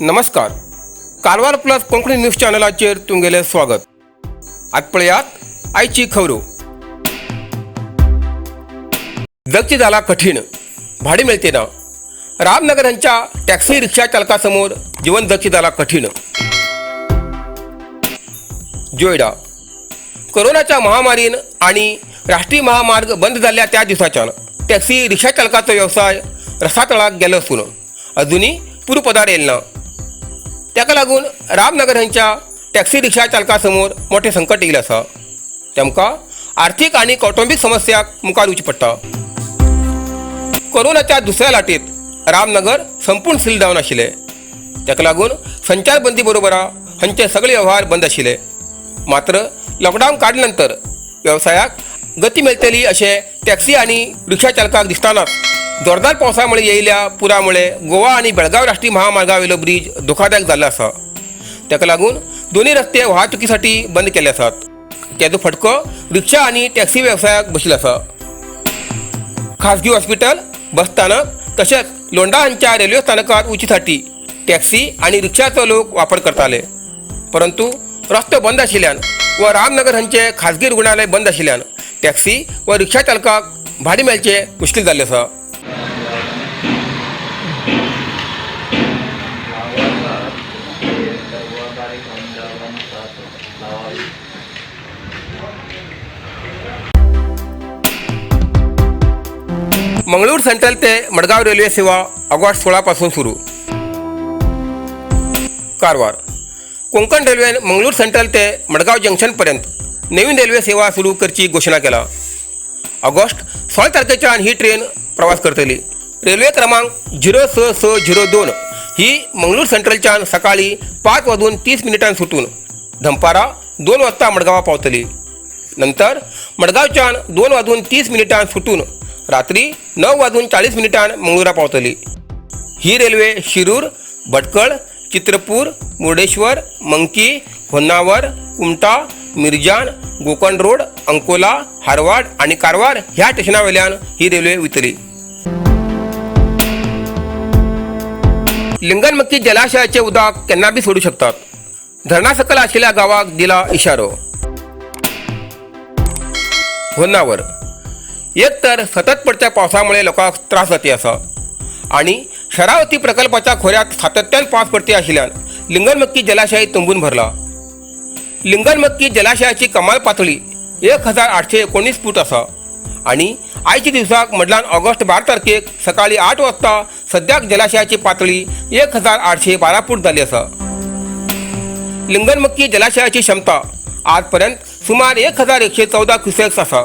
नमस्कार, Karwar plus Konkani news चॅनलाचेर तुमगेलें स्वागत. आज पळयात आयची खबरो. जगचे जाला कठीण, भाडे मिळते ना. रामनगर हांच्या टॅक्सी रिक्षा चालकासमोर जीवन जगचे जाला कठीण. जोयडा कोरोनाच्या महामारीन आणि राष्ट्रीय महामार्ग बंद जाल्ल्या त्या दिसाच्यान टॅक्सी रिक्षा चालकाचो व्यवसाय रसातळाक गेलो आसून अजुनूय पुरपदार येयल ना. ताका लागून रामनगर हांच्या टॅक्सी रिक्षा चालकासमोर मोठें संकट येयलें आसा. तेमकां आर्थीक आनी कौटुंबीक समस्याक मुखार वचचें पडटा. कोरोनाच्या दुसऱ्या लाटेत रामनगर संपूर्ण सील डावन आशिल्लें. ताका लागून संचारबंदी बरोबर हांचे सगळे व्यवहार बंद आशिल्ले. मात्र लॉकडावन काडले नंतर वेवसायाक गती मेळटली अशें टॅक्सी आनी रिक्षा चालकाक दिसतानाच जोरदार पावसामुळे येयल्या पुरामुळे गोवा आनी बेळगाव राष्ट्रीय महामार्गावेलो ब्रीज धोकादायक जाल्लो आसा. ताका लागून दोन्ही रस्ते वाहतुकीसाठी बंद केले आसात. तेजो फटको रिक्षा आनी टॅक्सी वेवसायाक बशिल्लो आसा. खाजगी हॉस्पिटल, बस स्थानक तशेंच लोंडा हांच्या रेल्वे स्थानकात वचीसाठी टॅक्सी आनी रिक्षाचो लोक वापर करताले. परंतु रस्तो बंद आशिल्ल्यान व रामनगर हांचे खाजगी रुग्णालय बंद आशिल्ल्यान टॅक्सी व रिक्षा चालकाक भाडें मेळचें मुश्कील जाल्लें आसा. सर्व बारीक लावावी. मंगळूर सेंट्रल ते मडगाव रेल्वे सेवा ऑगस्ट 16 पासून सुरू. कारवार कोंकण रेल्वेन मंगळूर सेंट्रल ते मडगाव जंक्शनपर्यंत नवीन रेल्वे सेवा सुरू करची घोशणा केला. ऑगस्ट 16 तारखेच्यान ही ट्रेन प्रवास करतली. रेल्वे क्रमांक 06602 ही मंगळूर सेंट्रलच्यान सकाळी 5 वाजून 30 मिनिटां सुटून दनपारा 2 वाजता मडगांवा पावतली. नंतर मडगांवच्यान 2 वाजून 30 मिनिटां सुटून रात्री 9 वाजून 40 मिनिटां मंगळुरा पावतली. ही रेल्वे शिरूर, भटकळ, चित्रपूर, मुर्डेश्वर, मंकी, होन्नावर, कुमटा, मिरजान, गोकर्ण रोड, अंकोला, हारवाड आणि कारवार ह्या स्टेशनावेल्यान ही रेल्वे वतली. लिंगनमक्की जलाशयाचे उदक केन्ना बी सोडू शकतात, धरणा सकल आशिल्ल्या गावाक दिला इशारो. होन्नावर एक तर सतत पडत्या पावसामुळे लोकांक त्रास जाती आसा आणि शरावती प्रकल्पाच्या खोऱ्यात सातत्यान पावस पडती आशिल्ल्यान लिंगनमक्की जलाशय तुंबून भरला. लिंगनमक्की जलाशयाची कमाल पातळी 1819 फूट आसा आणि आयच्या दिवसाक म्हणल्यार ऑगस्ट 12 तारखेक सकाळी 8 वाजता सद्याक जलाशयाची पातळी 1812 फूट जाली आसा. लिंगनमक्की जलाशयाची क्षमता आजपर्यंत सुमार 1114 क्युसेक्स आसा.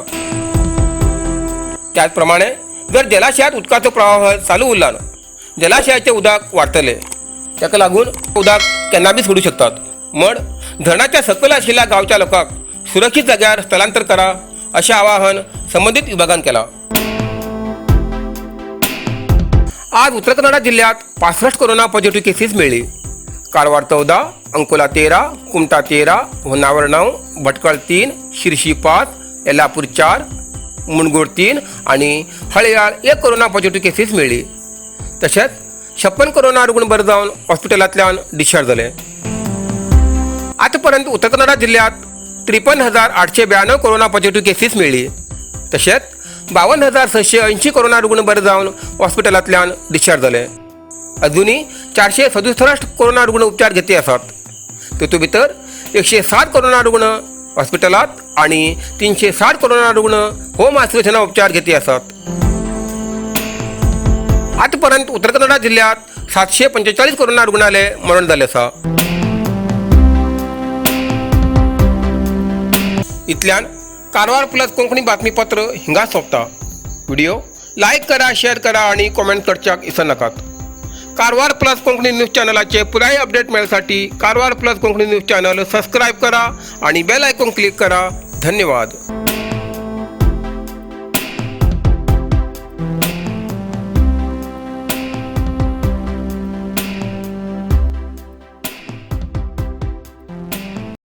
त्याचप्रमाणे जर जलाशयात उदकाचो प्रवाह चालू उरला, जलाशयाचे उदक वाडटले. ताका लागून उदक केन्ना बी सोडू शकतात. म्हण धरणाच्या सकयल आशिल्ल्या गांवच्या लोकांक सुरक्षीत जाग्यार स्थलांतर करा अशें आवाहन संबंदीत विभागान केलां. आज उत्तर कन्नडा जिल्ह्यात 65 कोरोना पॉझिटिव्ह केसीस मेळ्ळी. कारवार 14, अंकोला 13, कुमटा 13, होन्नावर 9, भटकळ 3, शिरशी 5, येल्लापूर 4, मुणगोड 3 आणि हळयाळ 1 कोरोना पॉझिटिव्ह केसीस मेळ्ळी. तशेंच 56 कोरोना रुग्ण बरे जावन हॉस्पिटलांतल्यान डिस्चार्ज जाले. आतापर्यंत उत्तर कन्नडा जिल्ह्यात 53,892 कोरोना पॉझिटिव्ह केसीस मेळ्ळी. तशेंच 52,680 कोरोना रुग्ण बरे जावन हॉस्पिटलांतल्यान डिस्चार्ज जाले. अजुनूय 467 कोरोना रुग्ण उपचार घेती आसात. तातूंत भितर 107 कोरोना रुग्ण हॉस्पिटलांत आनी 360 कोरोना रुग्ण होम आयसोलेशना उपचार घेती आसात. आतापर्यंत उत्तर कन्नडा जिल्ह्यात 745 कोरोना रुग्णाले मरण जाल्लें आसा. इतल्यान कारवार प्लस कोंकणी बातमीपत्र हिंगा सोंपता. व्हिडिओ लायक करा, शेअर करा आणि कॉमेंट करच्याक विसरनाकात. कारवार प्लस कोंकणी न्यूज चॅनलाचे पुराय update मेळसाठी Karwar plus Konkani news channel subscribe करा आणि बेल आयकॉन क्लिक करा. धन्यवाद.